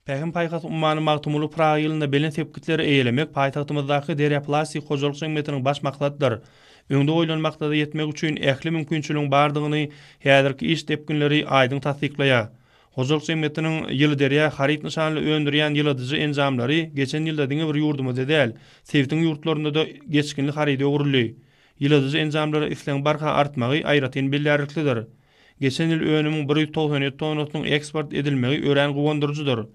Pähim-paýhas ummany Magtymguly Pyragy ýylynda belent sepgitleri eýelemek paýtagtymyzdaky Derýaplastik hojalyk jemgyýetiniň baş maksadydyr. Öňde goýlan maksada ýetmek üçin ähli mümkinçiligiň bardygyny häzirki iş depginleri aýdyň tassyklaýar. Hojalyk jemgyýetiniň Ýyly derýa haryt nyşanly öndürýän ýyladyjy enjamlary geçen ýylda diňe bir ýurdumyzda däl, sebitiň ýurtlarynda-da geçginli haryda öwrüldi. Ýyladyjy enjamlara islegiň barha artmagy aýratyn bellärliklidir. Geçen ýyl önümiň 197 tonnasynyň eksport edilmegi örän guwandyryjydyr.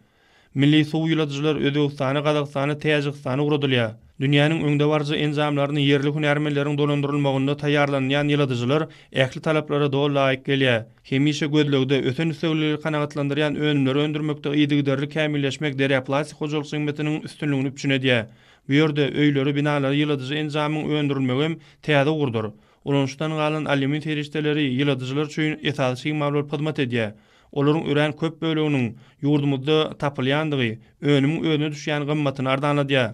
Milli suw ýyladyjylar Özbegistana, Gazagystana, Täjigistana ugradylýar. Dünýäniň öňdebaryjy enjamlaryny ýerli hünärmenleriň dolandyrylmagynda taýýarlanylýan ýyladyjylar ähli talaplara doly laýyk gelýär. Hemişe gözlegde, ösen islegleri kanagatlandyrýan önümleri öndürmekde yzygiderli kämilleşmek Derýaplastik hojalyk jemgyýetiniň üstünligini üpjün edýär. Bu ýerde öýleri, binalary ýyladyjy enjamyň öndürilmegi hem täze ugurdyr. Ulanyşdan galan alýumin serişdeleri ýyladyjylar üçin esasy çig mal bolup hyzmat edýär. Olaryň örän köp böleginiň ýurdumyzda tapylýandygy önümiň özüne düşýän gymmatyny arzanladýar.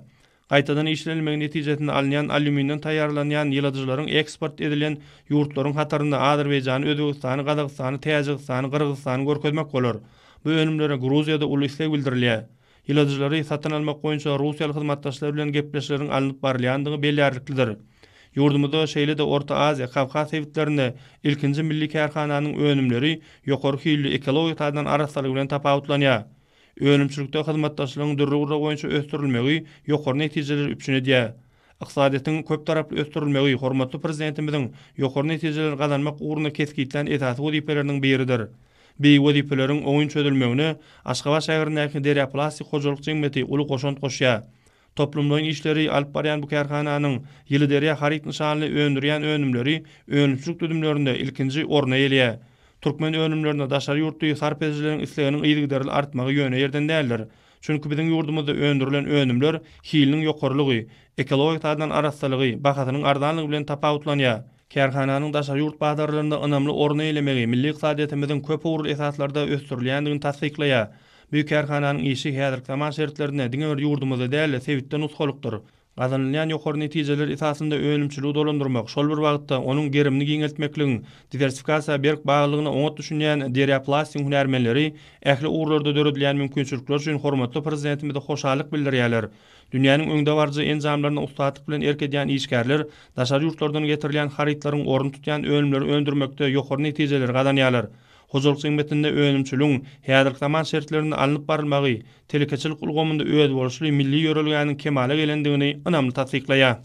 Gaýtadan işlenilmegi netijesinde alynýan alýuminden taýýarlanýan ýyladyjylaryň eksport edilen ýurtlaryň hatarynda Azerbaýjany, Özbegistany, Gazagystany, Täjigistany, Gyrgyzystany görkezmek bolar. Bu önümlere Gruziýada uly isleg bildirilýär. Ýyladyjylary satyn almak boýunça russiýaly hyzmatdaşlar bilen gepleşikleriň alnyp barylýandygy bellärliklidir. Ýurdumyzda, şeýle-de Orta Aziýa, Kawkaz sebitlerinde ilkinji milli kärhananyň önümleri ýokary hilli, ekologiýa taýdan arassalygy bilen tapawutlanýar. Önümçilikde hyzmatdaşlygyň dürli ugurlar boýunça ösdürilmegi ýokary netijeleri üpjün edýär. Ykdysadyýetiň köptaraply ösdürilmegi hormatly Prezidentimiziň ýokary netijeleri gazanmak ugrunda kesgitlän esasy wezipeleriniň biridir. Bi wezipeleriň oňyn çözülmegine Aşgabat şäherindäki Derýaplastik hojalyk jemgyýeti uly goşant goşýar. Toplumlaýyn işleri alyp barýan bu kärhananyň Ýyly derýa haryt nyşanly öndürýän önümleri önümçilik düzümlerinde ilkinji orny eýeleýär. Türkmen önümlerine daşary ýurtly sarp edijileriň isleginiň yzygiderli artmagy ýöne ýerden däldir. Çünki biziň ýurdumyzda öndürilen önümler hiliniň ýokarylygy, ekologik taýdan arassalygy, bahasynyň arzanlygy bilen tapawutlanýar. Kärhananyň daşary ýurt bazarlarynda ynamly orun eýelemegi milli ykdysadyýetimiziň köp ugurly esaslarda ösdürilýändigini tassyklaýar. Bu kärhananyň işi häzirki zaman şertlerinde diňe bir ýurdumyzda däl-de, sebitde nusgalykdyr. Gazanylýan ýokary netijeler esasynda önümçiligi dolandyrmak, şol bir wagtda, onuň gerimini giňeltmekligiň diwersifikasiýa berk baglylygyna oňat düşünýän Derýaplastiň hünärmenleri ähli ugurlarda döredilýän mümkinçilikler üçin hormatly Prezidentimize hoşallyk bildirýärler. Dünýäniň öňdebaryjy enjamlaryna ussatlyk bilen erk edýän işgärler daşary ýurtlardan getirilýän harytlaryň ornuny tutýan önümleri öndürmekde ýokary netijeleri gazanýarlar. Hojalyk jemgyýetinde önümçiligiň häzirki zaman şertlerinde alnyp barylmagy telekeçilik ulgamynda özboluşly milli ýörelgäniň kemala gelendigini ynamly tassyklaýar.